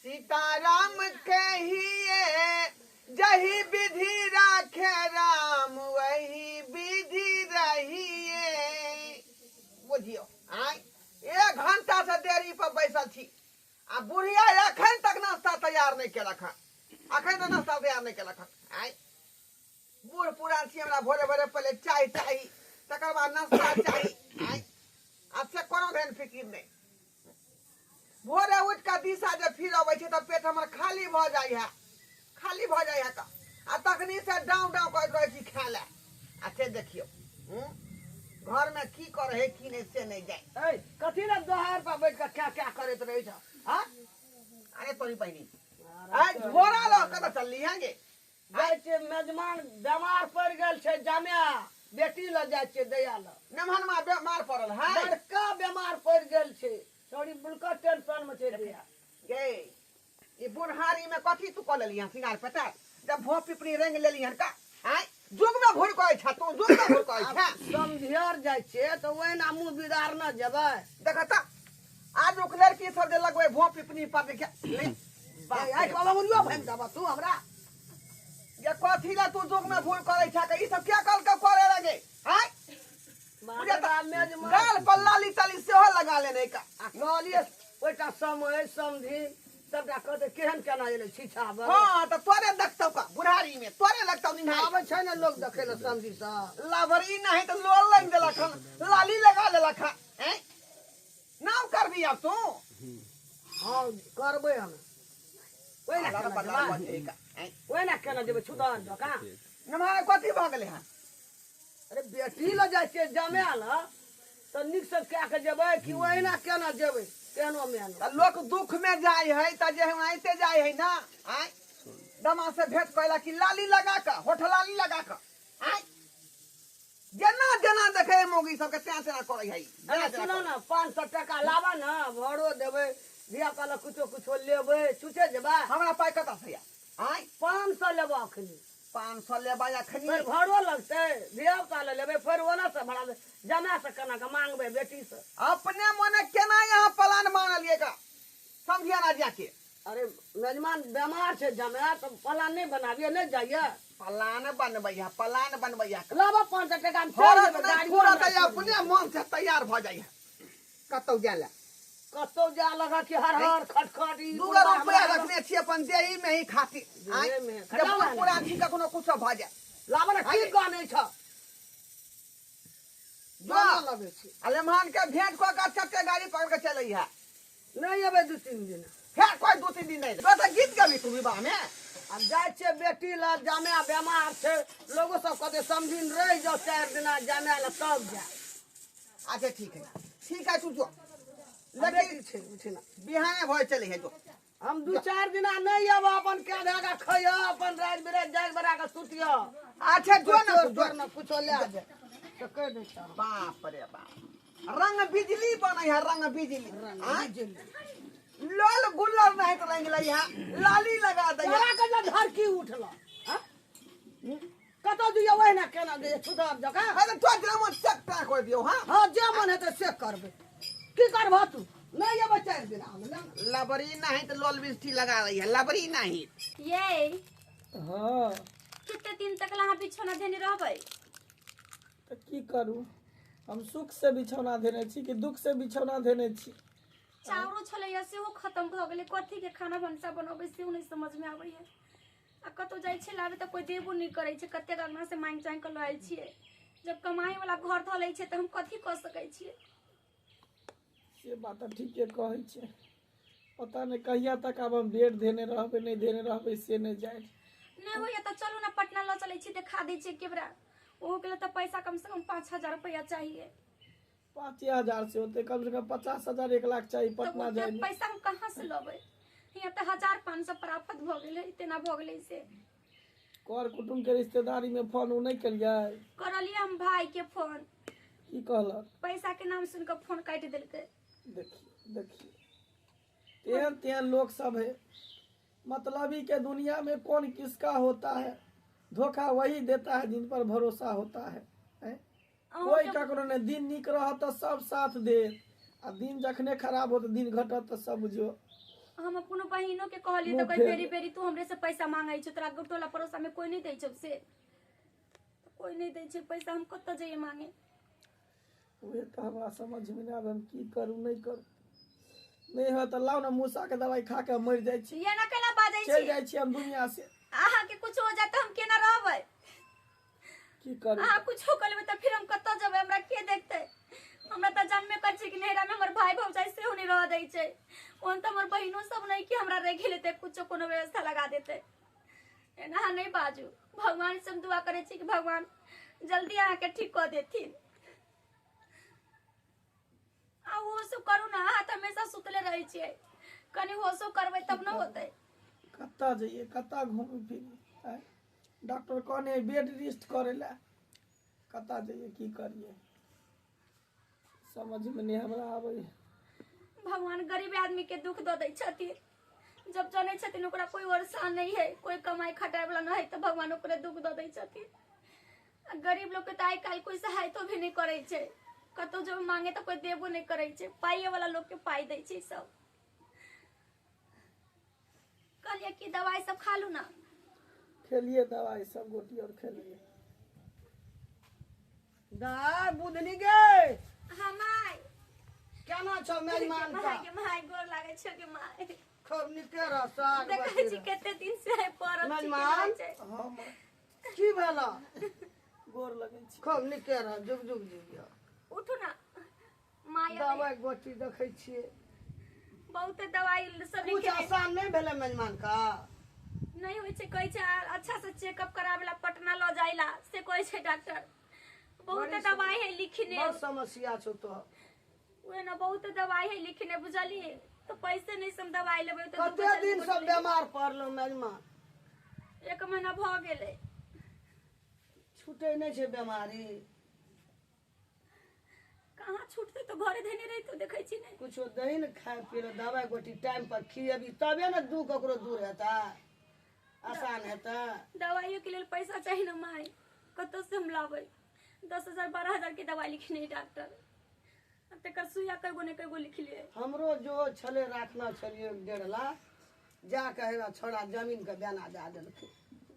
सीताराम कहिए जही विधि राखे राम वही विधि रहिए। बुझियो आय एक घंटा से देरी पर बैसल छी आ बुढ़िया एखन तक नाश्ता तैयार नहीं केलक हन, एखन तक नाश्ता तैयार नहीं केलक हन। आय बूढ़ पुरान छी, हमरा भोरे भोरे पहिले चाय चाही, तकर बाद नाश्ता चाही। आय आ से कोनो धन फिकिर नहीं। भोरे उठि कऽ दिशा जे फिर अबै छै तऽ पेट हमर खाली भऽ जाइ है, खाली भऽ जाइ है। तऽ आ तखनी से डाँव डाँव करैत रहै छी खाय लए। आ से देखियौ घरमे की करै है की नहि से नहि जाय। ऐ कथी लए दोहार पर बैठ कऽ क्या क्या करैत रहै छ? हाँ अरे तोरी बहिनी आइ झोरा लऽ कऽ तऽ चलली है गे। जाइ छियै, मेजमान बेमार पड़ि गेल छै, जामिया बेटी लऽ जाइ छियै दैया लऽ। मेहमानमा बेमार पड़ल है, बड़का बेमार पड़ि गेल छै, सॉरी बुलका टेंशन में छै दैया। गे ई बुढ़ारी में कथी तू कऽ लेली हन सिंगार पेटार, जब भों पिपरी रंग लेली हन का? आँय जुग में घुर कहै छ तू, जुग में घुर कहै छ। समझियर जाइ छियै तऽ ओहिना मुँह बिगाड़ न जेबै। देख तऽ आज उक लड़की सब जे लगबै भों पिपनी पर देखिया ले। बाप रे बाबा, मुरियो भागि देबऽ तू हमरा। ये कथी ला तू जुग में भूल करै छ? ई सब क्या कल के करे लगे? आँय गाल पर लाली ताली सेहो लगा लेने का। आ कहलियै ओहिटा समय समझी सबटा कहतै केहन केना एलै छीछा। हाँ तऽ तोरे देखतौ का बुढ़ारी में, तोरे लगतौ निहाय। आबै छै ने लोक देखै लए समझी सब। लाभरी नहीं तऽ लोल लग देलक हन, लाली लगा लेलक हन। ऐं नाम करबी आब तू? हाँ करबै हम। ओहिना केना जेबै? ओहिना केना जेबै छुतहर जकाँ? नमहर कथी भऽ गेलै हन? अरे बेटी लऽ जाइ छियै जमाए लऽ तऽ नीकसँ कए कऽ जेबै कि ओहिना केना जेबै केहनो मेहनो? तऽ लोक दुख में जाइ है तऽ जे ओनाहिते जाइ है ना। आँय दमा से भेंट कयला कि लाली लगा कऽ, होठ लाली लगा कऽ। आँय जेना जेना देखे है मौगी सबके तेना तेना करै है। अरे सुनो ना, 500 टका लाबऽ ने, भाड़ो देबै, धिया पुता लए कुछो कुछो लेबै, छुछे जेबै। हमरा पाइ कतऽ से आयत? आँय 500 लेबऽ अखनी। 500 लेबै अखनी? फेर भाड़ो लगतै, धिया पुता लए लेबै, फेर ओना से भाड़ा लेबै, जमा से केना कऽ मांगबै बेटी से? अपने मने केना यहाँ प्लान मांगलियै का समझिया ना जाके। अरे मेजमान बेमार छै जमा तऽ प्लान नहि बनाबियै, नहि जाइए। प्लान बनबै है, प्लान बनबै है। लाबऽ 500 टका हम चलि जेबै, गाड़ी थोड़ा तऽ अपने मन से तैयार भऽ जाइ है कतौ जाय लए। कतौ जाय लगा कि हर हर खटखट ई दूगो रुपया रखने छी अपन देही में ही खातिर। जब बूढ़ पुरान छी कखनो कुछो भऽ जाय। लाबऽ ने, की गानै छ? जो लगै छी आ लेमहान के भेंट कऽ के चट्टे गाड़ी पकड़ के चलै है। नहि एबै 2-3 दिन। फेर कोई 2-3 दिन नहि तो गीत गबी तू विवाह में। आब जाइ छियै बेटी लग, जामे बेमार छै, लोगो सब कहतै समझिन रहि जाउ 4 दिना जामे लए तब जाय। अच्छा ठीक है, ठीक है तू जो, लेकिन छै उठिना बिहाने भऽ चलै है जो। हम 2-4 दिना नहि आब, अपन कए धागा खइह, अपन राति बिराति जाग बना कऽ सुतिह। अच्छा जो ना, जो ना कुछो लए जाय तऽ कहि दै छह। बाप रे बाप, रंग बिजली बनै है, रंग बिजली। लोल गुल्लर नहीं तो रंग लै है, लाली लगा दै है। तोरा के जे धरकी उठल कतौ दियौ ओहिना केना दियौ छुतहर जकाँ? अरे तो ड्रामा चेक पैक कर दियौ। हाँ हाँ जे मन हेतै से करबै, की करबह तू? नहि एबै 4 दिना हम। लबरी नहीं तो लोल बिस्टी लगा रही है, लबरी नहीं। ये हाँ कितने दिन तक अहाँ बिछौना धेने रहबै? तऽ की करू, हम सुख से बिछौना धेने छी कि दुख से बिछौना धेने छी? चाउरो छलैया सेहो खत्म भऽ गेलै, कथी के खाना भनसा बनबै सेहो नहि समझ में आबैया। आ कतौ जाइ छियै लाबे तऽ कोइ देबो नहि करै छै, कतेक अंगना से मांगि चांगि कऽ लऽ आयल छियै। जब कमाई वाला घर धऽ लै छै तऽ हम कथी कऽ सकै छियै? से बात तऽ ठीके कहै छै। पता नहि कहिया तक आब हम बेड धेने रहबै, नहि धेने रहबै से नहि जानि। नहि होइया तऽ चलू ने पटना लऽ चलै छी, देखा दै छियै केबरा। ओहो के लिए तऽ पैसा कम से कम 5000 रुपया चाहिए। 5000 से होते, कम से कम 50,000 1 लाख चाहिए पटना जाए। पैसा हम कहाँ से लबै? यहाँ तऽ 1500 पर आफत भऽ गेलै, तेना भऽ गेलै से। कर कुटुम के रिश्तेदारी में फोन नहीं कलियै? करलियै हम भाई के फोन। की कहलक? पैसा के नाम सुन कऽ फोन काटि देलकै। देखिए देखिए तेहन तेहन लोग सब है। मतलबी के दुनिया में कौन किसका होता है, धोखा वही देता है जिन पर भरोसा होता है। कोई ककरो नहीं, दिन निक रहत तऽ सब साथ देत, आ दिन जखने खराब होत, दिन घटत तऽ सब बुझियो हम अपनो बहिनो के कहलियै तऽ मुँह कहै फेर- बेरी बेरी तू हमरे से पैसा मांगै छौ, तोरा टोला पड़ोसा में कोई नहीं दै छौ से, कोई नहीं दै छै पैसा, हम कतऽ जइयै मांगे? उहे तऽ हमरा समझमे नहि आबै, हम की करू नहि करू। नहि होय तऽ लाउ ने मूसा के दवाई खा के मरि जाइ छी। एना केना बाजै चलि छी? जाइ छी हम दुनिया से। अहाँ के कुछ हो जाए तऽ हम केना रहबै? की करू? अहाँ कुछो कर लेबै तऽ फिर हम कतऽ जेबै? हमरा के देखतै? हमरा तऽ जानबे करै छै कि नैहरा में हमर भाई भौजाई सेहो नहि रहऽ दै छै। ओहन तऽ हमर बहिनो सब नहि कि हमरा रखि लेतै, कुछो कोनो व्यवस्था लगा देतै। एना अहाँ नहि बाजू। भगवान से हम दुआ करै छी कि भगवान जल्दी अहाँके ठीक कऽ देथिन। आ होशो करू ने, अहाँ तऽ हमेशा सुतले रहै छियै, कनि होशो करबै तब ने होतै। कतऽ जइयै, कतऽ घूमी फिरी? आँय, डॉक्टर कहने बेड रेस्ट करै लए। कतऽ जइयै, की करियै, समझमे नहि हमरा आबै। भगवान गरीब आदमी के दुख दऽ दै छथिन। जब जानै छथिन ओकरा कोई वर्षा नहीं है, कोई कमाई खटाए वाला नहीं है, तऽ भगवान ओकरे दुख दऽ दै छथिन। आ गरीब लोग के तऽ आइ काल्हि कोई सहायतो भी नहीं करै छै। कतौ जो मांगे तऽ कोई देबो नहीं करै छै। पाइए वाला लोग के पाइ दै छै सब। कहलियै कि दवाई सब खा लू ना। खेलिए दवाई सब, गोटी और खेलिए। दाय बुधनी गे। हाँ माय। केना छौ मेजमान का? माय के माय, गोर लागै छौ के माय। खूब नीके रह, साग देखै छी कते दिन से आइ पड़ल छी, केना मेजमान? छै? हाँ माय। की भेल? गोर लगै छी। खूब नीके रह, जुग जुग जीविय। उठू ना माय। दवाई गोटी देखै छियै। बहुते दवाई सब कुछ लिखे। आसान नहि भेलै मेजमान का? नहीं होइ छै। कहै छै अच्छा से चेकअप कराबे ला पटना लऽ जाय ला, से कहै छै डॉक्टर। बहुते बड़ी दवाई है लिखने। बड़ समस्या छौ तो। उहे ना, बहुत दवाई है लिखने, बुझलियै? तऽ पैसे नहीं से हम दवाई लेबै तऽ कते दिन से बेमार पड़लौ मेजमान? एक महीना भऽ गेलै। छूटै नहि छै बेमारी? कहाँ छूटतै? तऽ घरे धेने रहितो, देखै छी ने। कुछो दही ने खाय पी ले, दवाई गोटी टाइम पर खिएबी तबे ने दुख ओकरो दूर हेतै, आसान हेतै। दवाइयो के लेल पैसा चाही ने माय, कतऽ से हम लाबै? 10,000 12,000 के दवाई लिखने है डॉक्टर। आ तकर सुइया कएगो ने कएगो लिखलियै। हमरो जो छलै राखना छलियै 1.5 लाख, जा के हेवा छोड़ा जमीन के बेना दए देलकै।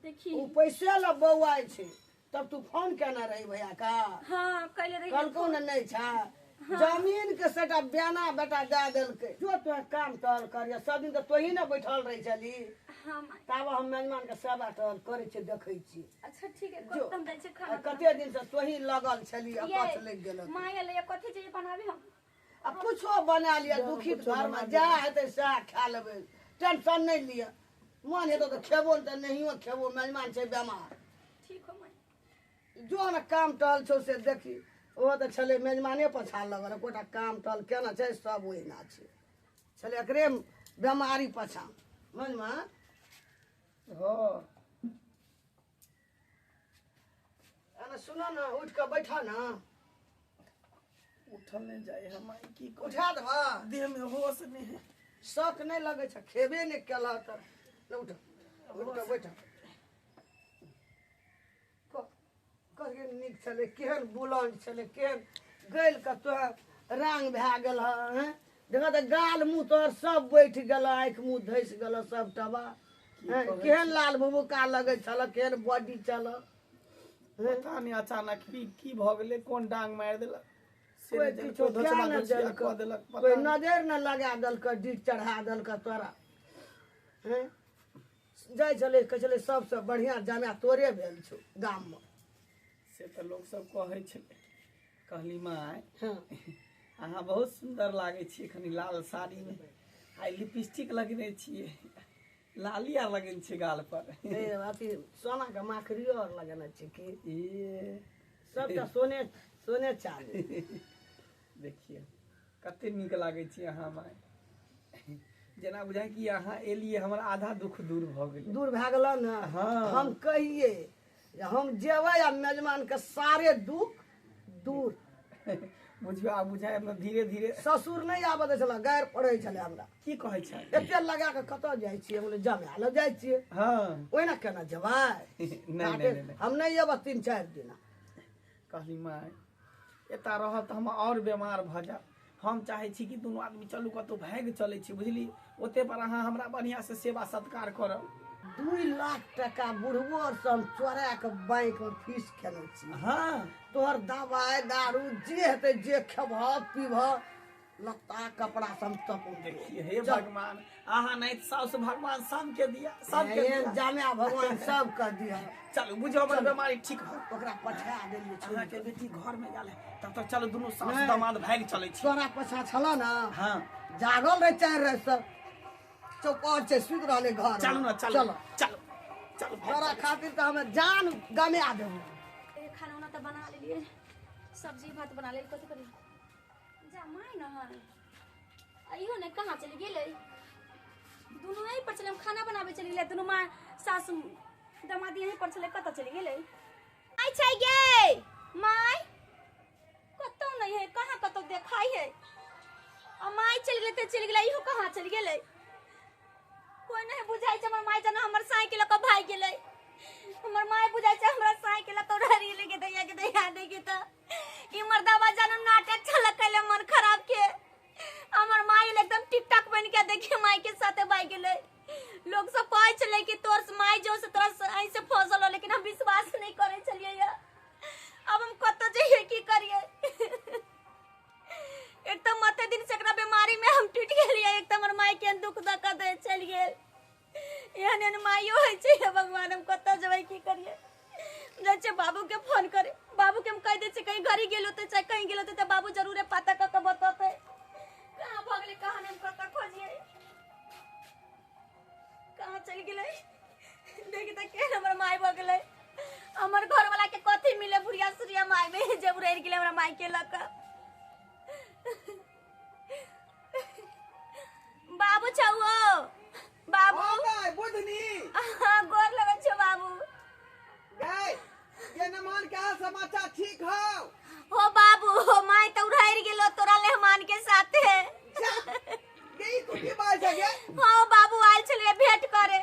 देखी। ओ पैसे लए बौआइ छै। तब तू फोन केने रही भैया का? हाँ, कैले रही। कहलकौ ने नहि छै जमीन के सबटा बेना बेटा दए देलकै। जो तोह काम टहल करिय, सब दिन तऽ तोही ने बैठल रहै छली। हाँ माय। ताबे हम मेजमान के सेवा टहल करै छियै, देखै छियै। अच्छा ठीक है। जो। कत हम जाइ छियै आ खाना कते दिन से तोही लगल छली, अकछ ये लागि गेल। माय एलै, कथी चाहिए बनाबे हम? आ कुछो बना लिअ, दुखित कुछो घरमे बना जा हेतै सएह खा लेबै, टेंशन नहि लिअ। मन हेतौ तऽ खेबो, नहि तऽ नहियो खेबो, मेजमान छै बेमार। ठीक हो माय। जो ने काम टहल छौ से देखी। ओहो तऽ छलै मेजमाने पछा लगल, एकोटा काम टहल केना छै, सब ओहिना छै। छलै एकरे बेमारी पछा मेजमान। हाँ। एना सुन ने, उठि कऽ बैठ ने। उठल नहि जाइ हम माय, की करू? उठा देबह? देह में होश नहीं है। शौक नहि लगै छै, खेबे नहि केलह तऽ। नहि उठ, उठि कऽ बैठ। केहन नीक छलै, केहन बुलन्द छलै, केहन गलि कऽ तोहर रंग भए गेल हँ। देखऽ तऽ गाल मुँह तोहर सब बैठ गेल, आँखि मुँह धसि गेल सब टबा। की कहै? केहन लाल भुभुका लगै छल, केहन बॉडी छल। पता नहि अचानक की की भऽ गेलै, कोन डांग मारि देलक से कोइ नहि जानि, किछो कोइ क्या धोचबा ने धोचिया देलक, कऽ देलक, कोइ पता नहि। नजरि ने लगा देलक, डीट चढ़ा देलक तोरा। हैं, जाइ छलै, कहै छलै सबसँ बढ़िआँ जमाय तोरे भेल छौ गाममे। से तऽ लोक सब कहै छलै। कहली माय, अहाँ बहुत सुन्दर लागै छियै खनी लाल साड़ीमे। आइ लिपस्टिक लगने छियै, लाली आर लगेने छियै गाल पर। ए, अथी सोनाके माखरियो आर लगेने छै की? ए। सबटा सोने सोने चाँदी। देखियौ कते नीक लागै छी अहाँ माय। जेना बुझाय कि अहाँ एलियै, हमर आधा दुख दूर भऽ गेलै। दूर भए गेल ने? हाँ। हम कहियै जे हम जेबै आ मेजमान के सारे दुख दूर। बुझियौ आब बुझाय मतलब धीरे धीरे। ससुर नहि आबऽ दै छलै, गारि पड़ै छलै हमरा। की कहै छै? एते लगा कऽ कतऽ जाइ छियै? हम जमाय लग जाइ छियै। ओहिना केना जेबै? नहि नहि नहि नहि। हम नहि अयबै 3-4 दिना। कहली माय, एतऽ रहब तऽ हम आओर बेमार भऽ जायब। हम चाहै छी कि दुनू आदमी चलू कतहु भागि चलै छी बुझली ओते पर अहाँ हमरा बढ़िआँ से सेवा सत्कार करब। 2 लाख टका बुढ़बो से हम चोरा के बैंक में फीस खेने छी। हाँ तोहर दवाई दारू जे हेतै जे खेबह पीबह लत्ता कपड़ा सब तब देखिए हे भगवान अहाँ नहीं साउस भगवान सबके दिया सबके दिया जामे भगवान सबके दिया। चलू बुझो हमर बीमारी ठीक हो ओकरा पठा देलियै। अहाँ के बेटी घर में गेल है तब तक चलू दुनू सास दामाद भागि चलै छी। तोरा पछा छल ना? हाँ जागल रहे चारि राति सब चौपाट छै सुति रहलै घर। चलू ना चलू चलो चलू चलू तोरा खातिर तऽ हमे जान गमा देबो। खाना उना तऽ बना लेलियै सब्जी भात बना लेलियै कथी करी जा my न है इहो ने कहाँ चलि गेलै दुनू एहि पर छलै हम खाना बनाबै चलि गेलै दुनू माँ सासु दमादी यहीं पर छलै कतऽ चलि गेलै आइ छै गे my कतौ नहीं है कहाँ कतौ देखाइ है आ माय चलि गेलै तऽ चलि गेलै इहो कहाँ चलि गेलै कोइ नहीं बुझाइ छै हमर माय जेना हमर साइकिल लऽ कऽ भागि गेलै हमर माय बुझाइ छै हमरा साइकिल लऽ कऽ उड़ारि गेलै के दैया के दैया दे के तऽ ई मर्दाबा जनम नाटक छल कैले मन खराब के हमर माय एकदम टिक टाक बन के देखिए माय के साथे भागि गेलै। लोग सब कहै छलै कि तोर माय जो से तोरा ऐसे फसल हो लेकिन हम विश्वास नहीं करै छलियै अब हम कतऽ जइयै की करियै। एक तऽ मते दिन से एकरा बीमारी में हम टूटि गेलियै एक तऽ हमर माय के दुख दऽ कऽ दे चलि गेल एहन एहन माइयो होइ छै भगवान हम कतऽ जेबै की करियै। जाइ छियै बाबू के फोन करे बाबू के हम कहि दै छियै कहीं घरी गेल होतै चाहे कहीं गेल होतै तऽ बाबू जरूरे पता कऽ कऽ बतेतै कहाँ भऽ गेलै कहाँ नहि हम कतऽ खोजियै कहाँ चलि गेलै देखी तऽ केहन हमर माय भऽ गेलै हमर घरवाला के कथी मिले बुढ़िया सुरिया माय में जे उड़ि गेलै हमरा माय के लऽ कऽ। बाबू छौ बाबू बुधनी गोर लगै छौ बाबू। गए ये नमान के हाल समाचार ठीक हो? हो बाबू हो my तो उड़ाइर गेलो तोरा मेहमान के साथे। गई तू की बात है गे? हो बाबू आयल छले भेंट करे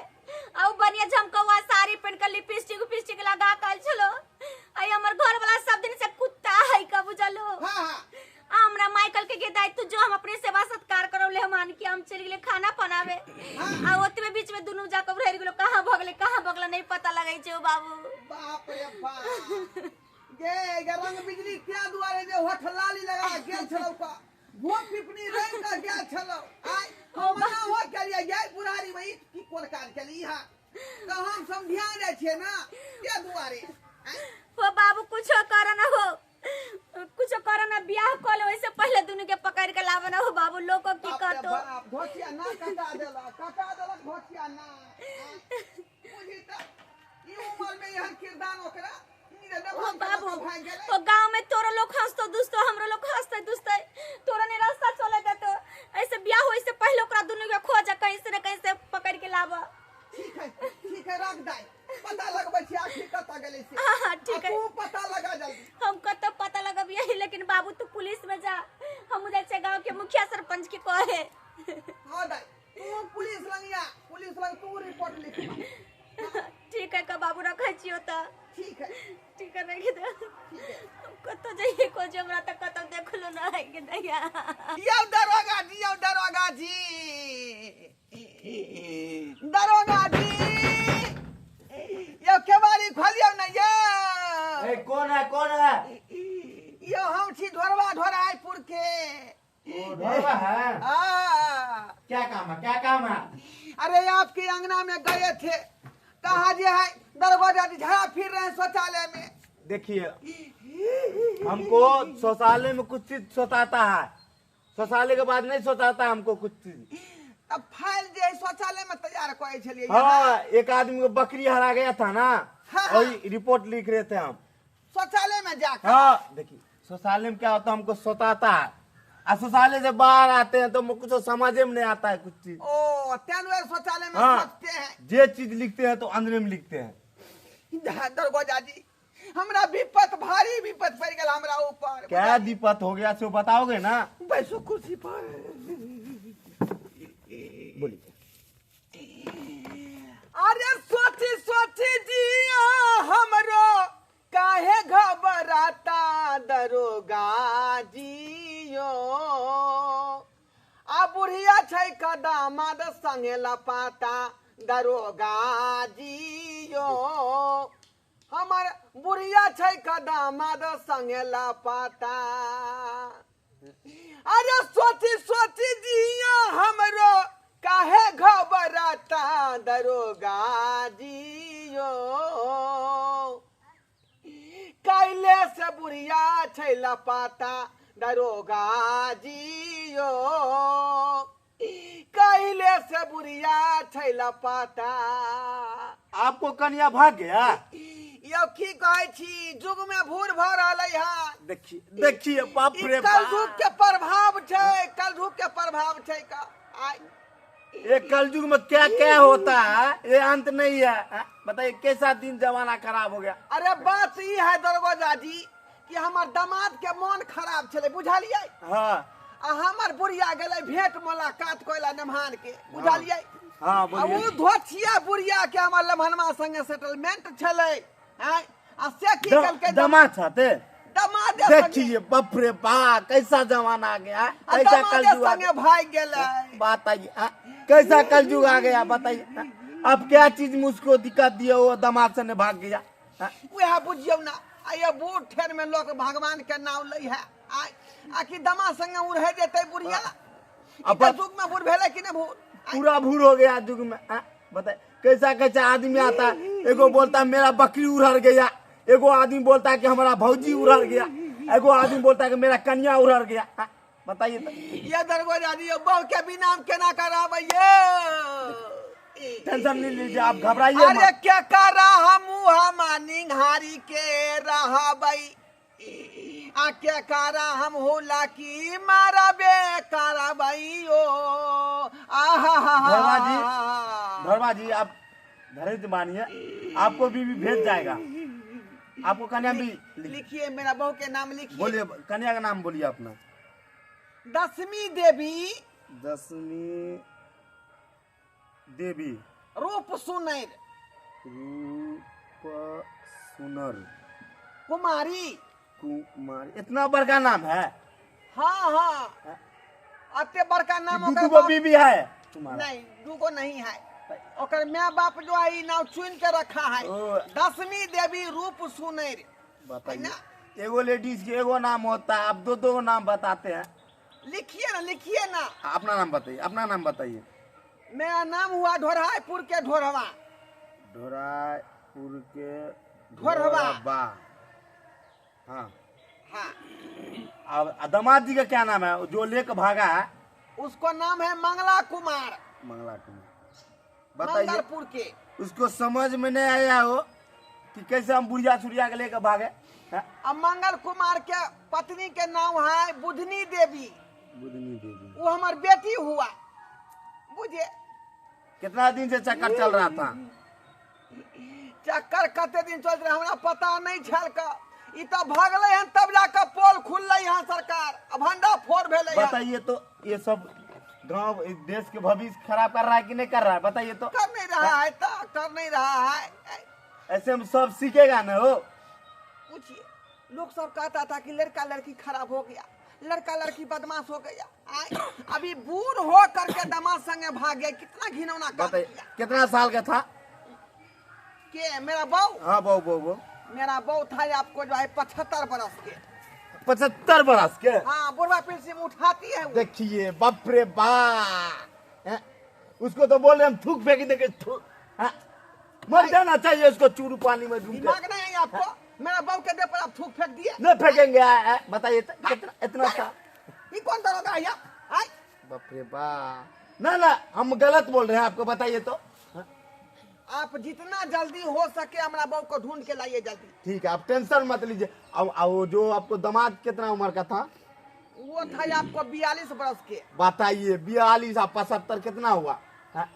आ बढ़िया झमकौआ साड़ी पहन के लिपस्टिक उपिस्टिक लगा के आयल छलो। आई हमर घर वाला सब दिन से कुत्ता है का बुझलो। हां हां आ हमरा माइकल के दाई तू जो हम अपने सेवा सत्कार करौ ले मान के हम चलि गेले खाना बनावे आ ओतबे बीच में दुनू जाके उड़ाइर गेलो कहां भगले कहां भगले नहीं पता लगै छै बाबू। बाप रे बाप गे गे रंग बिजली त्या दुआरे जे होठ लाली लगा गेल छलौ का भोग पिपनी रंग का गेल छलौ आइ हम मना हो केलिए गे बुढ़ारी में ई की कोन काज केली हां तऽ हम समझा जाइ छियै ना त्या दुआरे। हो बाबू कुछो कर ना हो कुछो कर ना बियाह कऽ ले ओइसे पहले दुनू के पकड़ के लाबे ना हो बाबू लोग को की कहतो। बाप घोचिया ना कटा देलक कटा देलक घोचिया ना बुझी तऽ ई उम्र में एहन किरदान ओकरा ओ बाबू ओ गांव में तोरो लोग हंसतो दुसतो हमरो लोग हंसते दुसते तोरा ने रास्ता चले देतो ऐसे बियाह होय से पहले ओकरा दुनू के खोज कहीं से न कहीं से पकड़ के लाबा। ठीक है रख दाई पता लगबै छी आखिर कतऽ गेलै से। हां ठीक है तू पता लगा जल्दी। हम कतऽ पता लगबियै लेकिन बाबू तू पुलिस में जा हम जाइ छियै गांव के मुखिया सरपंच के कहे। हां दाई तू पुलिस लग आ पुलिस लग तू रिपोर्ट लिखबा। ठीक है का बाबू रखै छियो तऽ ठीक है ठीक है रख दे। कतऽ जइयै खोजे हमरा तऽ कतौ देखलो ना है के दैया। यौ दरोगा जी यौ दरोगा जी दरोगा जी यौ केवाड़ी खोलियौ ने यौ। ए कौन है कौन है? यौ हम छी ढोरवा ढोरायपुर के। ओ ढोरवा है? हाँ। क्या काम है क्या काम है? अरे आपके अंगना में गए थे कहा जे है दरवाजा झाड़ा फिर रहे हैं शौचालय में। देखिए हमको शौचालय में कुछ चीज सताता है शौचालय के बाद नहीं सताता हमको कुछ चीज। अब फाइल जे है शौचालय में तैयार करे छलिए। हाँ एक आदमी को बकरी हरा गया था ना हाँ, और रिपोर्ट लिख रहे थे हम शौचालय में जाकर। हाँ देखिए शौचालय में क्या होता है हमको सताता है आ शौचालय से बाहर आते हैं तो कुछ समझे में नहीं आता है कुछ चीज। ओ तेन शौचालय में हाँ, सोचते हैं जे चीज लिखते हैं तो अंदर में लिखते हैं। दरगोजा जी हमरा विपत भारी विपत पड़ गेल हमरा ऊपर। क्या विपत हो गया से बताओगे ना? बैसो कुर्सी पर। बोलिए। अरे सोची सोची जिया हमरो काहे घबराता दरोगा जियो। बुढ़िया छै कदामाद संगे लपाता दरोगा जियो। हमर बुढ़िया छै कदामाद संगे लपाता। अरे सोची सोची जिया हमरो काहे घबराता दरोगा जियो। कैले से बुढ़िया छै लपाता दरोगा जियो। कैले से बुढ़िया छै लपाता। आपको कन्या भाग गया? यौ की कहै छी, युग में भूर भऽ रहलै हन। देखिए देखिए, बाप ई रे कलयुग बाप। के प्रभाव छै, कलयुग के प्रभाव छै का। आइ ये कलयुग में क्या क्या होता है ये अंत नहीं है। हाँ? बताइए कैसा दिन जमाना खराब हो गया। अरे बात ई है दरोगा जी कि हमर दामाद के मन खराब छलै, बुझलियै? हाँ आ हमर बुढ़िया गेलै भेंट मुलाकात कोइला नमहान के, बुझलियै? हाँ आ बोलिए। उ धोछिया बुढ़िया के हमर लम्हनमा संगे सेटलमेंट छलै। आँय, आ से की केलकै? दामाद साथे दमादे संगे। देखिए बाप रे बा, कैसा जमाना आ गया, आ कैसा दमादे कलयुग आ संगे गया। भागि गेलै। बताइए हाँ? कैसा कलयुग आ गया बताइए। हाँ? अब क्या चीज में उसको दिक्कत दिया वो दामाद से ने भाग गया। हाँ? वएह बुझियौ ना, आ ये बूढ़ ठेर में लोक भगवान के नाम लै है। आय आखिर दमा संगे उड़े जेतै बुढ़िया? अब ई तऽ युग में बूढ़ भेलै कि नहि भूर? पूरा भूर हो गया युग में। हाँ? बताइए कैसा कैसा आदमी आता है। एगो बोलता है मेरा बकरी उड़र गया, एगो आदमी बोलता है कि हमारा भौजी उड़र गया, एगो आदमी बोलता है कि मेरा कन्या उड़र गया। हाँ? बताइए तो। ये दरगोजा जी, बहु के बिना हम केना कराबै ये? टेंशन नहीं लीजिए आप, घबराइए अरे मत। के करा हम हम निहारी के रहबै, आ के करा हम होला की मारबे करबै ओ। आहा हा हा। धर्मा जी, धर्मा जी आप धैर्य मानिए, आपको बीवी भेज जाएगा। आपको कन्या भी लिखिए, मेरा बहू के नाम लिखिए। बोलिए, कन्या का नाम बोलिए अपना। दसवीं देवी। दसवीं देवी। रूप सुनैर। रूप सुनर। कुमारी। कुमारी, इतना बड़का नाम है? हाँ हाँ, अते बड़का नाम। दू ओकर दूगो बाप- बीबी है तुम्हारा? नहीं, दूगो नहीं है। ओकर my बाप जो है ई नाम चुन के रखा है। ओ। दसवीं देवी रूप सुनैर। बताइए, एगो लेडीज के एगो नाम होता है, आप दो दो नाम बताते हैं। लिखिए ना, लिखिए ना। अपना नाम बताइए, अपना नाम बताइए। मेरा नाम हुआ ढोरहापुर के ढोरहवा। ढोरापुर के ढोरहवा। ढोरहवा। हाँ हाँ। अब दामाद जी का क्या नाम है जो लेके भागा है? उसको नाम है मंगला कुमार। मंगला कुमार, बताइए। मंगलपुर के। उसको समझ में नहीं आया हो कि कैसे हम बुढ़िया छुड़िया के लेके भागे। हाँ? अब मंगल कुमार के पत्नी के नाम है बुधनी देवी। बुधनी देवी। वो हमार बेटी हुआ, बुझे? कितना दिन से चक्कर चल रहा था? चक्कर कते दिन चलत रहे हमरा पता नहीं छल का। ई तो भागले हन तब जाके पोल खुललै हन सरकार, आ भंडा फोड़ भेलै हन। बताइए तो, ये सब गांव देश के भविष्य खराब कर रहा है कि नहीं कर रहा है? बताइए तो। कर नहीं रहा है तो कर नहीं रहा है। ऐसे हम सब सीखेगा ना हो। पूछिए, लोग सब कहता था कि लड़का लड़की खराब हो गया, लड़का लड़की बदमाश हो गया। आय, अभी बूढ़ हो करके दामाद संगे भाग गया, कितना घिनौना काम बताइए किया। कितना साल का था? के मेरा बहू? हाँ बहू बहू बहू। मेरा बहू था आपको जो है 75 बरस के। 75 बरस के? हाँ, बुढ़वा पेंशन में उठाती है वो। देखिए बाप रे बा, उसको तो बोल रहे हम थूक फेंक देंगे, थूक। हाँ? मर जाना चाहिए उसको चूरू पानी में डूब के। दिमाग नहीं है आपको? मेरा बहू के देह पर आप थूक फेंक दिए। नहीं फेंकेंगे। आ, आ, बताइए तो, कितना इतना सा ये कौन दरोगा है? आय बाप रे बा, ना ना हम गलत बोल रहे हैं आपको, बताइए तो। आप जितना जल्दी हो सके हमारा बहू को ढूंढ के लाइए जल्दी। ठीक है, आप टेंशन मत लीजिए। अब वो जो आपको दामाद कितना उम्र का था? वो था आपको 42 बरस के। बताइए 42 और 75 कितना हुआ? हाँ?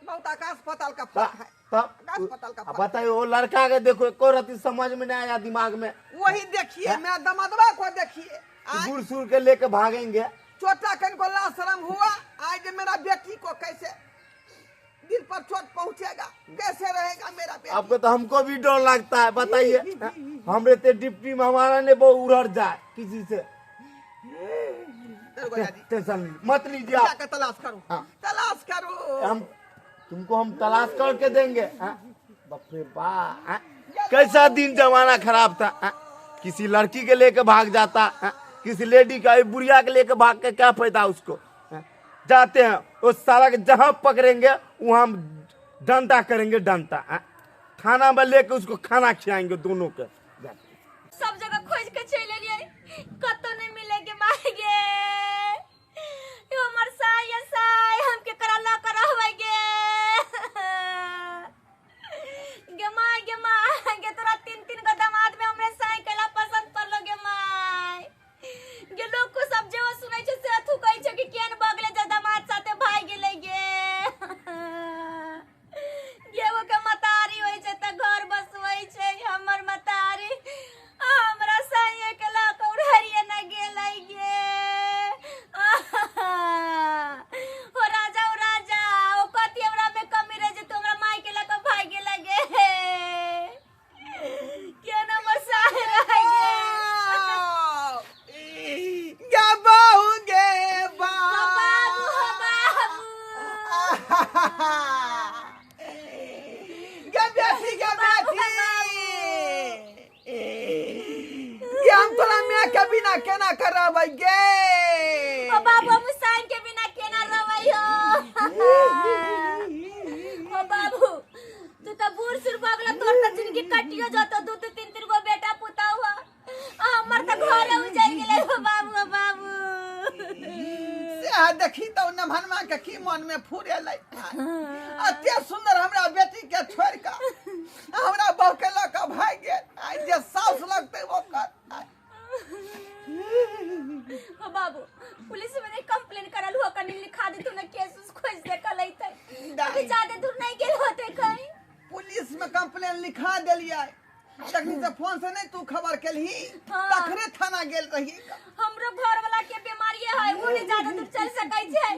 बहुत आकाश पाताल का फर्क है। तब आकाश पाताल का फर्क। बताइए वो लड़का के देखो एको रति समझ में नहीं आया दिमाग में। वही देखिए, मेरा दमादवा को देखिए, बूढ़ सूढ़ के लेके भागेंगे। चोटा कन को ला शर्म हुआ आज मेरा बेटी को कैसे दिल पर चोट पहुंचेगा, कैसे रहेगा मेरा बेटी? आपको तो हमको भी डर लगता है, बताइए। हम रहते डिप्टी में, हमारा ने वो उड़र जाए किसी से। दरोगा जी। टेंशन मत लीजिए आप। जाकर तलाश करो। हाँ। तलाश करो। हम तुमको हम तलाश करके देंगे। हाँ? बाप रे बा, हाँ? कैसा दिन जमाना खराब था। हाँ? किसी लड़की के लेके भाग जाता, हाँ? किसी लेडी का बुढ़िया के लेके भाग के क्या फायदा उसको। हाँ? जाते हैं उस सारा के जहाँ पकड़ेंगे वहाँ हम डंडा करेंगे, डंडा। हाँ? थाना में लेके उसको खाना खिलाएंगे दोनों के। सब जगह खोज के चल एलियै, कतौ नहीं मिले के माय गे। यो हमर साय साय हम के करा ल कर रहबै गे। गे my गे my गे, तोरा तीन तीन गो दामाद में हमरे साय केला पसंद पड़लो गे my गे। लोग को सब जे सुनै छै से अथु कहै छै कि केन बगले जे दामाद साथे भाग गेलै गे। गे वो के मतारी होइ छै त घर बसबै छै, हमर मतारी हमरा साये के लऽ कऽ उड़हरिये न गेलै गे। हो राजा, ओ राजा, ओ कथी हमरा में कमी रहे जे तू हमरा माय के लऽ कऽ भागि गेलै गे। केना हमर साय रहै गे। गे बहू गे बा। हो बाबू, हो बाबू। गे बेटी, गे बेटी। गे हम तोरा माय के बिना केना करबै गे। ओ बाबू, हम साइन के बिना केना रहबै हो। ओ बाबू, तू त बूढ़ सूढ़ भऽ गेल, तोर त जिंदगी कटियो जतो, दू दू तीन तीन गो बेटा पुतहु हो, आ हमर त घरे उजड़ गेलै। हो बाबू, हो बाबू। से देखी तो नभनमा के की मन में फुरेलै। अते सुंदर हमरा बेटी के छोड़ के हमरा बहू के लऽ के भागि गेल। आइ जे साउस लगतै ओकर। हो बाबू, पुलिस में नहीं कंप्लेन करल हो, कनी लिखा दे तू ने केस उस खोज दे कल अइतै। अभी ज्यादा दूर नहीं गेल होते कहीं। पुलिस में कंप्लेन लिखा देलियै। तखनी से फोन से नहीं तू खबर केलही। हाँ। तखने थाना गेल रही। हमरो घर वाला के बीमारी है, वो नहीं ज्यादा दूर चल सकै छै,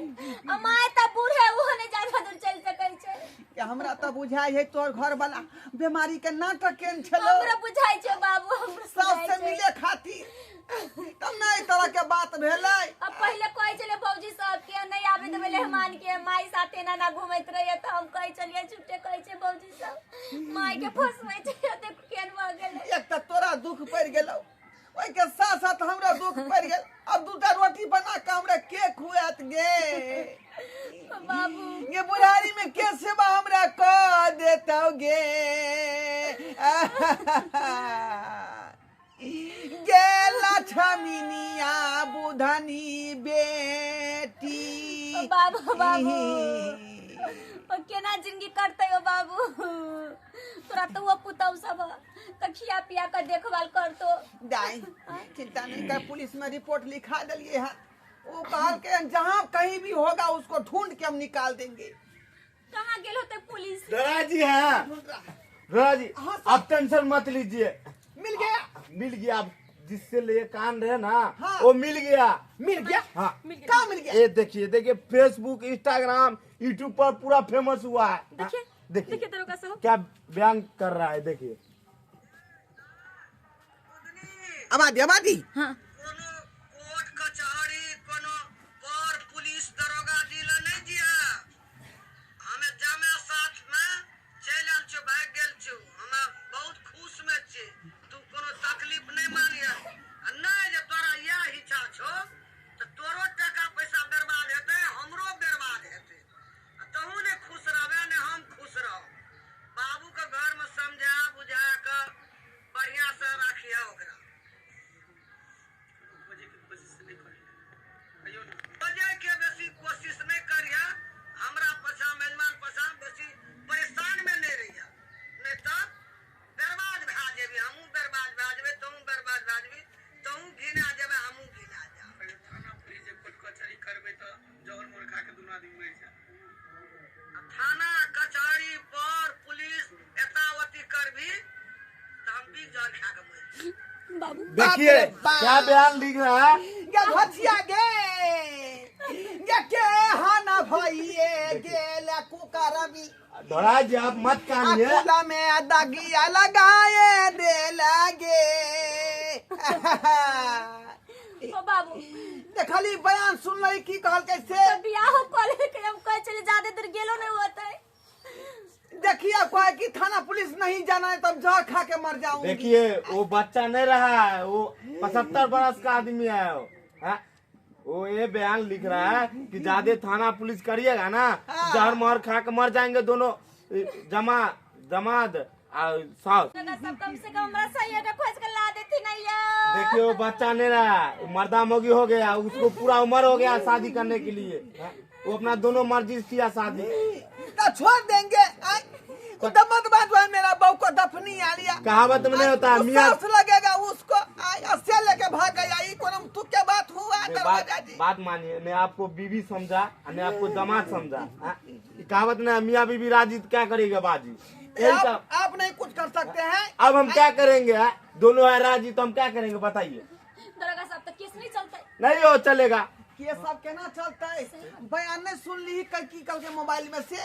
आ my त बूढ़ है, वो नहीं ज्यादा दूर चल सकै छै। कि हमरा त बुझाइ है तोहर घर वाला बीमारी के नाटक केन छलो। हमरो बुझाइ छै बाबू, हमरो सास बुझाइ से छै। मिले खातिर तब ना एहि तरह के बात भेलै। अब पहिले कहै छलै भौजी सब के नहीं आबे देबै मेहमान के, माई साथे ना ना घुमैत रहिए, त हम कहै छलियै झूठे कहै छै भौजी सब, माई के फसबै छै। देख केन भऽ गेलै। एक त तोरा दुख पड़ि गेलौ, ओहिके साथ साथ हमरा दुख पड़ि गेल। अब दूटा रोटी बना के हमरा के खुआत गे। बाबू ये बुढ़ारी में के सेवा हमरा क देतौ गे। गे लक्ष्मीनिया बुधनी बेटी। ओ बाबू, बाबू, ओ केना जिंदगी कटतै ओ बाबू। तोरा तो वो पुतहु सब त खिया पिया के देखभाल करतो। दाई चिंता नहीं कर, पुलिस में रिपोर्ट लिखा दिलिए है। वो कहल के जहाँ कहीं भी होगा उसको ढूंढ के हम निकाल देंगे। कहाँ गेल होते पुलिस? दादा जी हैं, ढूंढ रहा है। दादा जी हाँ, साहब। आप टेंशन मत लीजिए। मिल गया? मिल गया। आप जिससे लिए कान रहे ना, हाँ। वो मिल गया। मिल गया? हाँ। कहाँ मिल गया? ये देखिए, देखिए फेसबुक, इंस्टाग्राम, यूट्यूब पर पूरा फेमस हुआ है। देखिए। हाँ, देखिए देखिए दरोगा साहब क्या बयान कर रहा है, देखिए। आबादी आबादी। हाँ। कोनो कोर्ट कचहरी कोनो पर पुलिस दरोगा जी ला नहीं दिया। हमें जामे साथ में चलि आयल छौ, भागि गेल छौ, हमे बहुत खुश में छी। तू कोनो तकलीफ नहीं मानिए। आ नहीं जे तोरा इएह इच्छा छौ तऽ तोरो टाका पैसा बर्बाद हेतै, हमरो बर्बाद हेतै। आ तहूँ नहि खुश रहबे, ने हम खुश रहब। बाबूके घरमे समझा बुझा कऽ बढ़िआँसँ राखिहे ओकरा। बजैके बेसी कोशिश नहि करिहे, हमरा पाछाँ मेजमान पाछाँ बेसी परेशानमे नहि रहिहे, नहि तऽ बर्बाद भए जेबही। हमहूँ बर्बाद भए जेबै, तहूँ बर्बाद भए जेबही, तहूँ घिना जेबै, हमहूँ घिना जायब। थाना पुलिस जे कोर्ट कचहरी करबै तऽ जहर मोर खा के दुनू आदमी मरि जायब। आ थाना कचहरी पर पुलिस एतावती करबी तऽ हम बीस जहर खा कऽ मरि जायब। बाबू देखिए बाप रे बाप। क्या बयान लिख रहा है। गे घचिया गे, गे के हाना भइए गेल कुकरबी। धोरा जी आप मत कानिए। अकुला में दगिया लगाए दे लगे। ओ बाबू देखली बयान सुनली की कहलकै से तऽ बियाहो कऽ लेलकै। हम कहै छलियै ज्यादे देर गेलो नहि होतै। देखिए कहे कि थाना पुलिस नहीं जाना है तब जहर खा के मर जाऊंगी। देखिए वो बच्चा नहीं रहा है, वो 75 बरस का आदमी है वो, हाँ? वो ये बयान लिख रहा है कि ज्यादा थाना पुलिस करिएगा ना, जहर मोहर खा के मर जाएंगे दोनों, जमा जमाद और सास। दादा सब कम से कम हमरा सही के खोज के ला देती नहीं यो। देखिए वो बच्चा नहीं रहा है, वो मर्दा मोगी हो गया, उसको पूरा उम्र हो गया शादी करने के लिए, हाँ? वो अपना दोनों मर्जी से किया शादी। तो छोड़ देंगे। आय, तो मत बात है, मेरा बहू को दफनी आ लिया। कहावत में नहीं होता है, मियाँ सास लगेगा उसको। आय, अस्से लेके भाग गया। ये कोनो तू क्या बात हुआ नहीं, दरवाजा जी? बात मानिए, मैं आपको बीवी समझा और मैं आपको दामाद समझा, हाँ? ये कहावत नहीं, मियाँ बीवी राजी तो क्या करेगा बाजी? यही सब। आप नहीं कुछ कर सकते हैं। अब हम क्या करेंगे, हाँ? दोनों है राजी तो हम क्या करेंगे बताइए? दरोगा साहब तो केस नहीं चलते। नहीं हो चलेगा। ये सब केना चलता है? बयान नहीं सुन ली कल की कल के मोबाइल में से।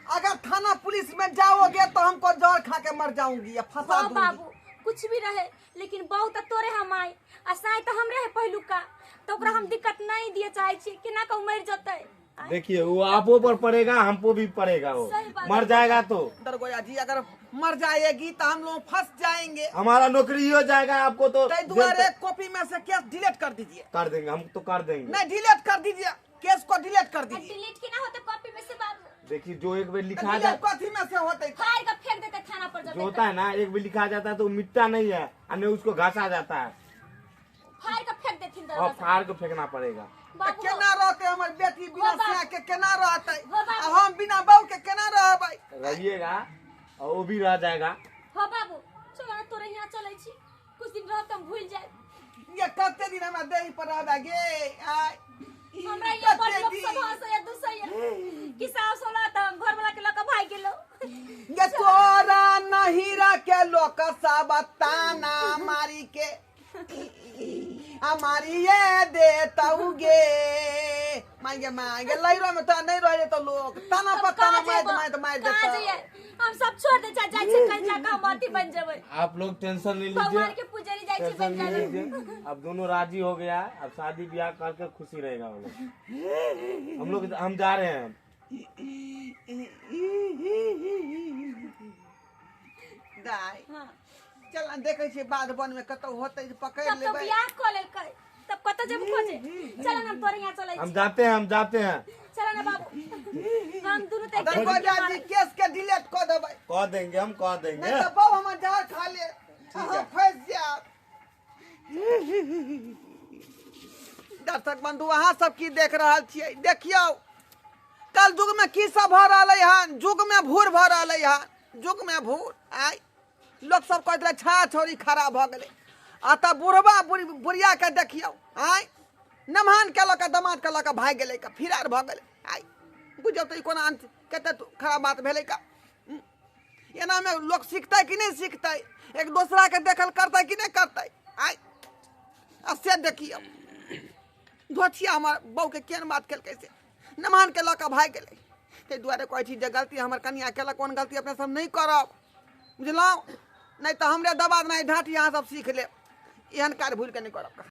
अगर थाना पुलिस में जाओगे तो हमको जहर खा के मर जाऊंगी या फंसा हाँ दूंगी। बाबू कुछ भी रहे लेकिन बहु तो तोरे हम आए आ साय तो हमरे है पहिलुका, तो ओकरा हम दिक्कत नहीं दिए चाहे छी, केना कहूँ मर जतै। देखिए वो आपो पर पड़ेगा, हमको भी पड़ेगा, वो सही बात। मर जाएगा तो दरगोया जी अगर मर जाएगी तो हम लोग फंस जाएंगे, हमारा नौकरी हो जाएगा, आपको तो तै दुआरे कॉपी में से केस डिलीट कर दीजिए। कर देंगे हम तो कर देंगे। नहीं डिलीट कर दीजिए, केस को डिलीट कर दीजिए। डिलीट केना होते कॉपी में से बाबू? देखिए जो एक बार लिखा डिलीट जाता कथी में से होते? फाड़ के फेंक देते थाना पर जो जब होता है ना, एक बार लिखा जाता है तो मिटता नहीं है और नहीं उसको घासा जाता है, फाड़ के फेंक देथिन और दरोगा साहब। फाड़ के फेंकना पड़ेगा। बाबू केना रहते हमर बेटी बिना हो बाबू। सिया के केना रहते? हो बाबू। आ हम बिना बहू के केना रहबै? रहिएगा और वो भी रह जाएगा। हो बाबू चलो ना तोरे यहाँ चलै छी, कुछ दिन रहब त हम भूल जाए। ये कते दिन हमरा देही पर रहबै गे? आय हमरा ये बड़ कते लोग दिन? सब हंसैया दुसैया कि सास होला त हम घर वाला के लऽ के भागि गेलो। ये तोरा नहिरा के लोक सब ताना मारी के हमारी ये देतऊ गे मांगे मांगे लैरो में तो नहीं रहे तो लोग ताना पर तब ताना कहाँ मार जेबो? मार मार कहाँ देता। जइयै? हम सब छोड़ दे जाइ छै कहीं जाके हम अथी बन जेबै, आप लोग टेंशन नहीं भगवान लीजिए, के पुजारी जाइ छै टेंशन बन नहीं जाबै। लीजिए, अब दोनों राजी हो गया, अब शादी ब्याह करके खुशी रहेगा हम लोग। हम लोग हम जा रहे हैं। दाइ हाँ। चल देखै छियै बाध वन में कतौ होतै जे पकड़ि तब तो लेबै। बियाह कऽ लेलकै तब कतऽ जेब खोजे? चल ना हम तोरे यहाँ चलै हम छी। जाते हैं, हम जाते हैं। चल ना बाबू हम दुनू तऽ एक दरवाजा जी केस के डिलीट कऽ देबै। कह देंगे हम, कह देंगे। नहीं तो बहु हमर जहर खा ले, अहाँ फंसि जायब। दर्शक बंधु अहाँ सब की देख रहल छियै? देखियौ कल युग में की सब भऽ रहलै हन। युग में भूर भऽ रहलै हन, युग में भूर। आय लोक सब कहैत रहै छा छौरी खराब भऽ गेलै, आ तऽ बुढ़बा बुढ़िया के देखियौ आय नमहान के लऽ कऽ दमाद के लऽ कऽ भागि गेलै का फिरार भऽ गेलै। आय बुझियौ तऽ ई कोना अंत कते खराब बात भेलै का। एनामे लोक सिखतै कि नहि सिखतै? एक दोसरा के देखल करतै कि नहि करतै? आय आ से देखियौ धोथिया हमर बहूके केहन बात केलकै से नमहान के लऽ कऽ भागि गेलै। ताहि दुआरे कहै छी जे गलती हमर कनिया केलक ओहन गलती अपने सब नहि करब, बुझलहुँ? नहि तऽ हमरे दबा देनाइ ढाँटी अहाँ सब सीख लेब। एहन कार्य भूलि कऽ नहि करब।